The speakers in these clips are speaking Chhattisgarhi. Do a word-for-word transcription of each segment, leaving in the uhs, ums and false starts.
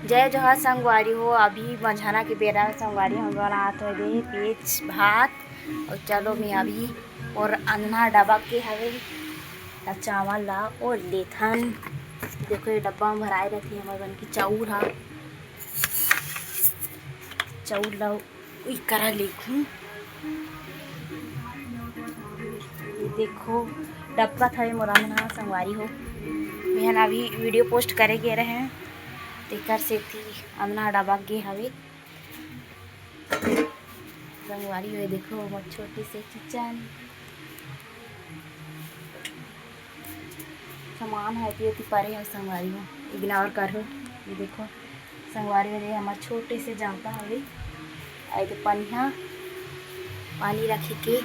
जय जोहार संगवारी हो, अभी मझाना के बेरा संगवारी हो बनात हो दे पेज भात। और चलो मैं अभी और अंधना डबक के हवे त चावल ला और लेथन। देखो ये डब्बा में भराए रहते हमर बन की चाउर हा, चाउर ला उई करा लेखूँ। ये देखो डबकत हवे मोर अंधना संगवारी हो। मेहन अभी वीडियो पोस्ट करे गे रहे तेकर सेती अंधना डबक गे हवे। संगवारी हो, ये देखो मोर छोटे से किचन, सामान है एती परे है संगवारी हो, इग्नोर करो। ये देखो संगवारी हो, ये हमर छोटे से जाता हवे, आई तो पनिया पानी रखे के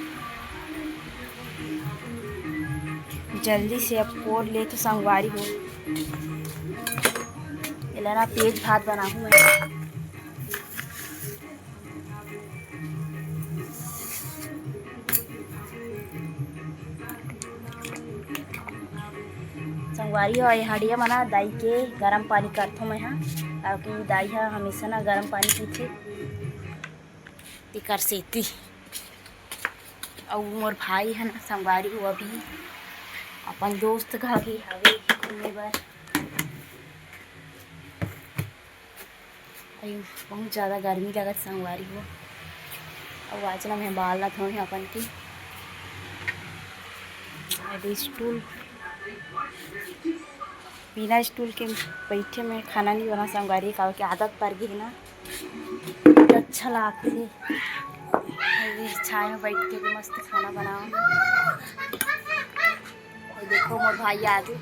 जल्दी से अब कोर ले तो संगवारी हो, एला ना पेज भात बनाहूँ मैं। संगवारी हो, ये हड़िया मना दाई के गरम पानी करथों मैं हा, ताकि दाई हा हमेशा ना गरम पानी पीथे, तेकर सेती। अउ मोर भाई है ना संगवारी हो, अभी अपन दोस्त घर गे हवे घूमे बर। अरे, बहुत ज़्यादा गर्मी लगत संगवारी हो। अउ आज ना मैं बाल ला धोए अपन की। अरे स्टूल, बिना स्टूल के बैठे में खाना नहीं बना संगवारी, काबर के आदत पड़ गई ना, तो अच्छा लागथे। अरे छाया में बैठ के भी मस्त खाना बनाओ। और देखो मोर भाई आगे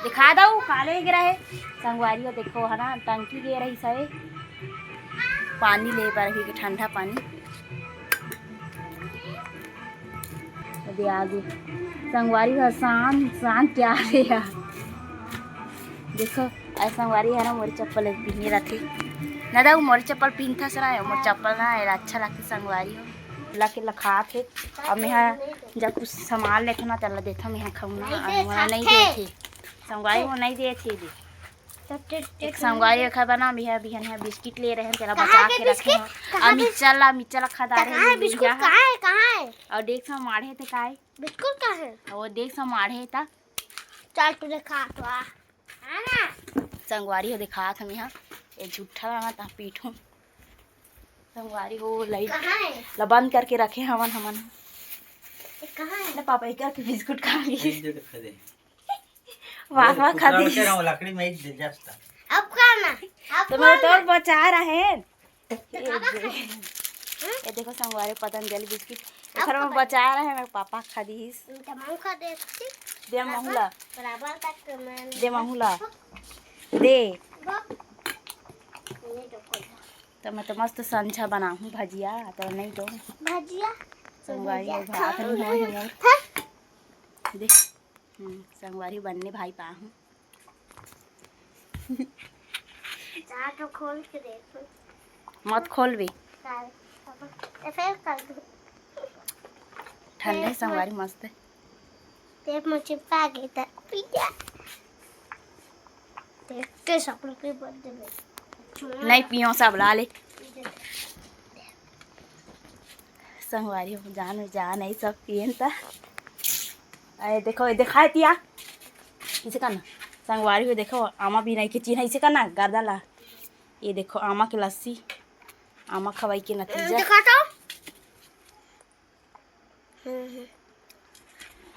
दिखा दो काले गिरा है संगवारी हो, देखो है ना टंकी गे रही सहे पानी ले बर के ठंडा पानी। अभी आगे संगवारी हो, शाम शाम क्या है यार। देखो ऐसा संगवारी है ना, मोर चप्पल एक पीने रखे ना दाऊ, मोर चप्पल पीनथस ना, मोर चप्पल ना एला अच्छा लगथे संगवारी हो। ला के लखात हे। अब मैं हा जब कुछ सामान लेथो ना, तेला देथो मैं हा खाऊं ना, नहीं दे, मोला नहीं खाथे। देथे। संगवारी वो नहीं देथे जी। तो टिक, टिक एक संगवारी ओखर बना, मैं हा बिहन हा बिस्किट ले रहे हैं, तेला कहाँ बचा के के रखे बिस्किट? हो। कहाँ अब बिस-, मिच्चर ला, मिच्चर ला खा डारे कहाँ है हैं, बिस्कुट? लुइया हा। कहाँ है, कहाँ है? और देख सो माढ़े ते काय? बिस्कुट कहाँ है? और देख सो माढ़े ता। चल तू दिखा तो आ। आना। संगवारी हो दिखात हमें हा। ये झूठा लाना ता पीठू। संगवारी हो लाइट कहाँ है? ला बंद करके रखे हवन हमन। ये कहाँ है? ना पापा, एक के बिस्कुट खा गई। ये जो खा दे। वाह, वाह, खा दी। लकड़ी में ही दिलचस्प था। अब खाना, अब तो मैं तो खाना। बचा रहे हैं। ये दे-, ये देखो संगवारी पतंजलि बिस्किट। अब एखर में खाना। बचा रहे हैं, मेरे पापा खा दीस। तो मैं खा देती। दे महूला। बराबर तक मैं दे महूला। दे। ये देखो। तो मैं तो मस्त संझा बनाहूँ भजिया, तो नहीं तो भजिया। संगवारी भजिया। भात नहीं होए है मोर। हाँ। देख, हम्म, संगवारी बनने भाई पाहूँ। जा तो खोल के देख। मत खोलबे। काल। तो फिर कर दो। ठंडा है संगवारी, मस्त है। तेरे मुझे पागे था। पिया। देख के सब लोग के बर्थडे में। नहीं पियो, सब ला ले। संगवारी हो, जान में जान है, सब पियन ता। अरे देखो, ये दिखाए तिया। इसे करना। संगवारी हो, देखो, आमा बिनई के चिन्ह इसे करना, गर्दा ला। ये देखो, आमा के लस्सी, आमा खवाई के नतीजा। दिखा तो। हम्म, हम्म।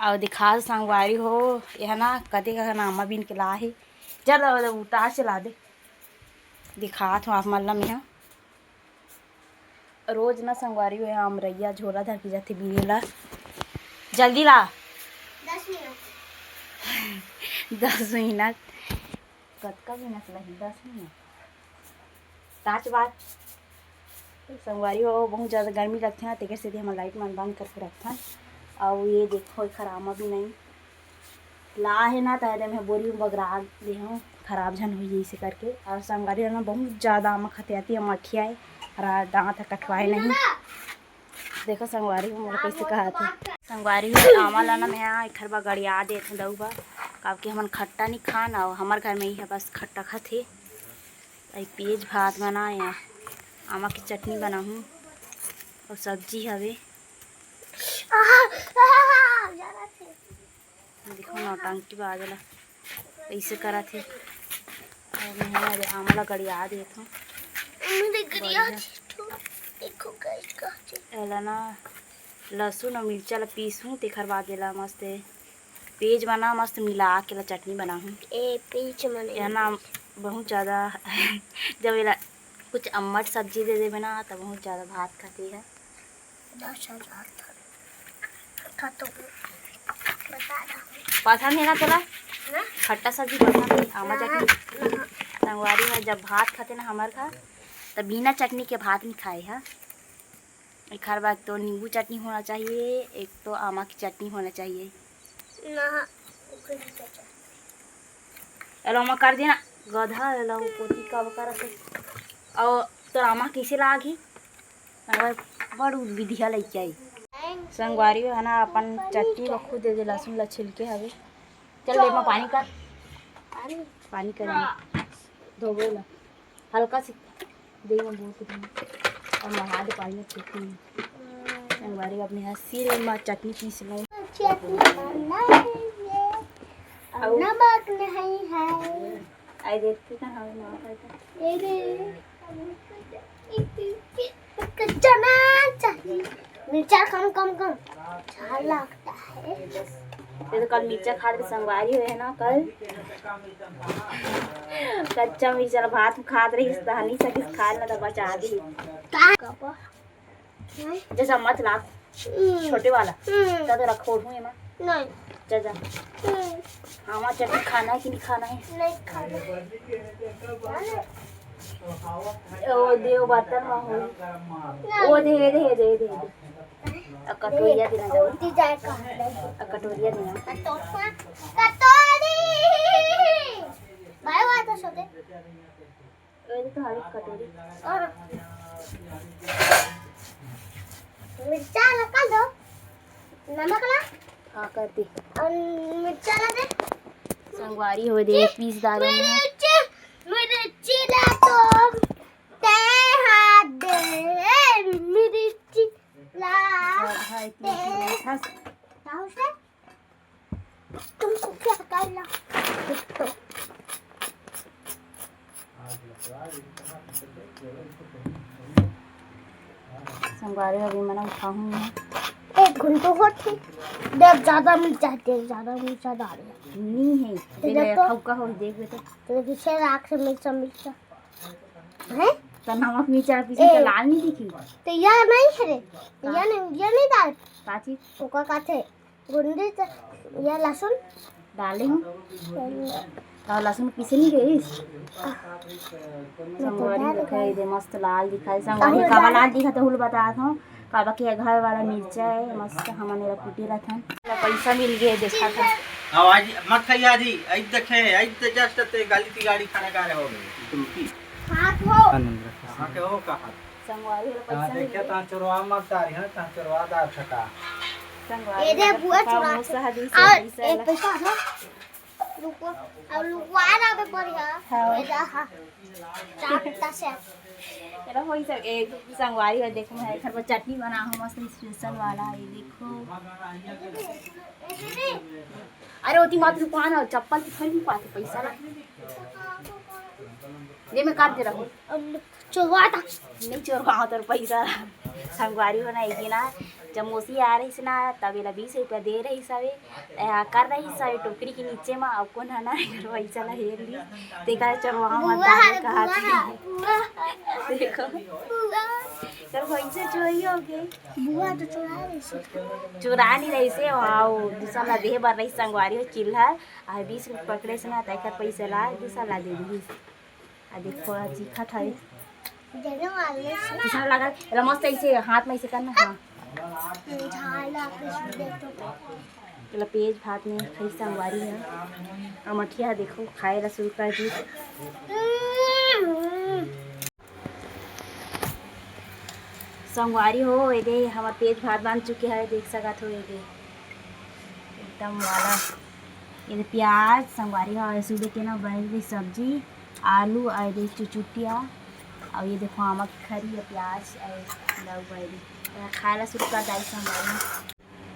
अउ दिखा संगवारी हो, यह ना कदे का ना आमा बिन के ला हे। चल, अब उतार से ला दे। दिखात हो आप मन ला मेहा। रोज ना संगवारी हो, अमरैया झोला धर के जाथे बीने ला। जल्दी ला। दस मिनट। दस मिनट। कतका मिनट लगही? दस मिनट। पाँच बार। संगवारी हो, बहुत ज़्यादा गर्मी लगथे ना, तेकर सेती हमन लाइट मन बंद करके रखथन। अउ ये देखो, एखर आमा भी नहीं ला हे ना, त एदे मैं बोरी में बगरा दे हूँ, खराब झन होई जैसे करके। अउ संगवारी हो ना, बहुत ज़्यादा आमा खतियाती, आमा खियाए, अउ दांत ह कटवाए नहीं। देखो संगवारी हो, मोला कैसे कहा थे। संगवारी हो, आमा ला ना मैं एखर बा गड़िया देत हूँ दऊ बा, काबर कि हमन खट्टा नहीं खान, अउ हमर घर में ही है बस खट्टा खाथे। अई पेज भात बनाए, आमा के चटनी बनाहूँ अउ सब्जी हवे। देखो नौटंकी बाजला ऐसे करत हे। अउ मैं हा आमा ला गड़िया देत हूँ। मेरे गड़िया बढ़िया। देखो guys, का एला ना लहसुन अउ मिर्चा ला पीसहूँ, तेखर बाद एला मस्त पेज बना, मस्त मिला के ला चटनी बनाहूँ। ए पेज मने एला ना बहुत ज़्यादा जब एला कुछ अम्मट सब्जी दे देबे ना, त बहुत ज़्यादा भात खाथे। दस हजार था। तो बता दो। पसंद हे ना तोला? हाँ? खट्टा सब्जी पसंद हे, आमा हाँ, चटनी। हाँ। संगवारी हा जब भात खाथे ना हमर घर, त बिना चटनी के भात नहीं खाए हा। एखर बाद तो नींबू चटनी होना चाहिए, एक तो आमा की चटनी होना चाहिए। ना, ओकर भी चटनी। एला ओमा कर देना, गधा, एला वो कोती का बका रखे। अउ तोर आमा कइसे लागही? अगर बड़ बिधिया लइके आई। संगवारी हो ना, अपन चटनी ला खुद दे दे, लहसुन ला छिलके हवे। चल, ले, मैं पानी कर। पानी कर, धोबो ला। हल्का से दे, मैं बहुत दिन। अउ नहा दे, पानी में फेंक दूँ। संगवारी अपने हाथ सिल में चटनी पीस लो। चटनी बनाएंगे। अउ नमक नहीं है। आई देखते कहाँ है नमक है तो। ये दे। कच्चा ना चाहिए। मिर्चा कम, कम, कम। अच्छा लगता है। ये तो कल मिर्चा खात के संगवारी होए हे ना, कल कच्चा मिर्चा ला भात में खात रहिस, त हनी सकिस खाए ला, त बचा दिस। का? जैसा मत ला, हम्म। छोटे वाला। हम्म। जा तो रखो हूँ एमा। नहीं। जा, जा। हम्म। हाँ, वहाँ चटनी खाना है कि नहीं खाना है? नहीं खाना। ओ देव बर्तन में हो। नहीं। ओ दे, दे, दे, दे, दे। आ कटोरिया देना जाओ। उल्टी जाए का। आ कटोरिया देना। कटोरा, कटोरी। भाई, वहाँ तो सोते। ये तो हरी कटोरी। और मिर्चा लगा दो, नमक ला। हाँ, कर दे। और मिर्चा ला दे। संगवारी हो दे, पीस डाले हैं। मिर्ची, मिर्ची ला तो ते हाथ दे, मिर्ची ला हाँ, हाँ, इतनी ते। इतनी, हाँ। क्या हो से? तुमको क्या करना? संगवारी अभी मना उठाऊँ मैं। एक घंटो होत हे। देख, ज्यादा मिर्चा, देख, ज्यादा मिर्चा डाल। नहीं है। तो देख, देख तो। हल्का हो, देख बेटा। तो पीछे राख से मिर्चा, मिर्चा। हैं? तो नमक मिर्चा पीछे ए। तो लाल नहीं दिखी? तो यह नहीं है रे। यह नहीं, यह नहीं डाल। का चीज? ओका काथे। गुंडी त-, ये लहसुन। डाले हूँ। तो लहसुन पीसे नहीं गई। संगवारी दिखाई दे, मस्त लाल दिखाई। संगवारी काबर लाल दिखा तो हुल बता दो। काबर के घर वाला मिर्चा है, मस्त हमन एला कुटी रखन। पैसा मिल गए, देखा था। आवाज मत खाइए आजी, आई देखे, आई ते just ते गाली की गाड़ी खाना गा रहे हो गए। तुम की? हाथ हो। कहाँ के हो, कहाँ? संगवारी वाला कहाँ पैसा देखे, नहीं। तहाँ चोरवा मत तारी, हाँ, तहाँ चोरवा दार छटा। संगवारी ए दे, वाला बुआ पैसा चोरा मुँह से हदी से और पैसा एक ला। पैसा था। रुको, अब लुकवा ना बे पड़ी, हाँ। हाँ। ए जा, हाँ। चार से। चलो, वही सब, ए, संगवारी हो, देखो, मैं घर पर चटनी बना हूँ, मस्त special वाला, ये देखो। अरे, ओती मत लुकवा ना, चप्पल तो थोड़ी लुकवा के पैसा ला। ये मैं काट दे रहा हूँ। अब चोरवा था। नहीं चोरवा, तोर पैसा संगवारी हो ना, एक दिन ना, जब मौसी आ रही ना, तब एला बीस रुपया दे रही सवे, ए, कर रही सवे टोकरी के नीचे मा, अब कौन है ना, एकर पैसा ला हेर ली, तेकर चोरवा मत बुआ डाले है, कहा बुआ थी। है, बुआ। देखो, बुआ। तोर पैसा चोरी हो गए। बुआ तो चुरा रही से। चुरा नहीं रही से, हाँ, वो दूसरा ला देहे बर रही संगवारी हो चिल्हर, आ बीस रुपया पकड़े से ना, तेकर पैसा ला, दूसरा ला दे दी। आ देखो, आज चीखत हवे। देने वाले से। किसान लगा, एला मस्त ऐसे हाथ में ऐसे करना, हाँ। झाला के सीधे तो। एला पेज भात में खाई संगवारी है। अमठिया देखो, खाए ला शुरू कर दी। संगवारी हो, ये दे, हमार पेज भात बन चुके है, देख सकत हो, ये दे। एकदम वाला। ये दे प्याज, संगवारी हो, सुबह के ना बनी हुई सब्जी। आलू आए दे चुचुटिया, अउ ये देखो आमा के खरी है, प्याज आए, लऊ आए दे। खाए ला शुरू कर दाई संगवारी।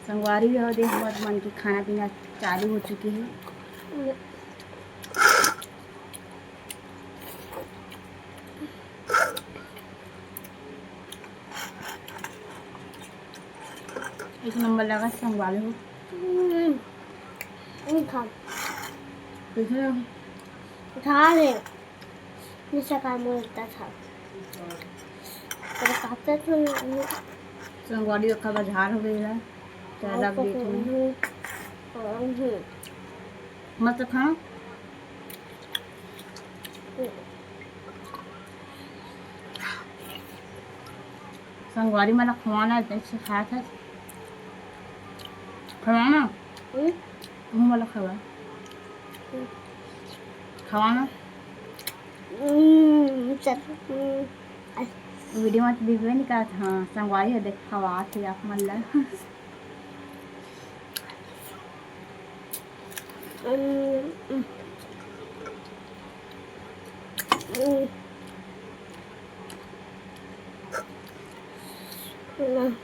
संगवारी हो दे, हमर मन के खाना पीना चालू हो चुके हे। एक नंबर लगा संगवारी हो। हम्म, ये खा। कैसे लगा? खा ले। जैसा काम होता था। पर काफी तो नहीं। संगवारी रखा बा, झार हो गई है। चाय रख दी थी। हम्म, हम्म। मस्त खाना। संगवारी मन ला खवाना, अइसे खात हस। खवाना। हम्म? तुम वाला खवा। हम्म। खवाना। हम्म, चल, हम्म। वीडियो में तो दिखबे नहीं करत, हाँ, संगवारी है, देख, खवात है आप मन ला। हम्म, हम्म। हम्म।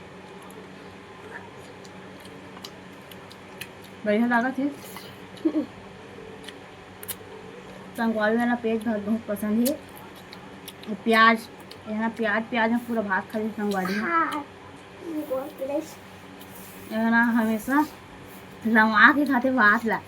बढ़िया लागत हे। संगवारी वाला पेज भात बहुत पसंद हे। अउ प्याज, यहाँ प्याज, प्याज में पूरा भात खा ली संगवारी। हाँ, बहुत टेस्ट। यहाँ हमेशा लमवा के खाते भात ला।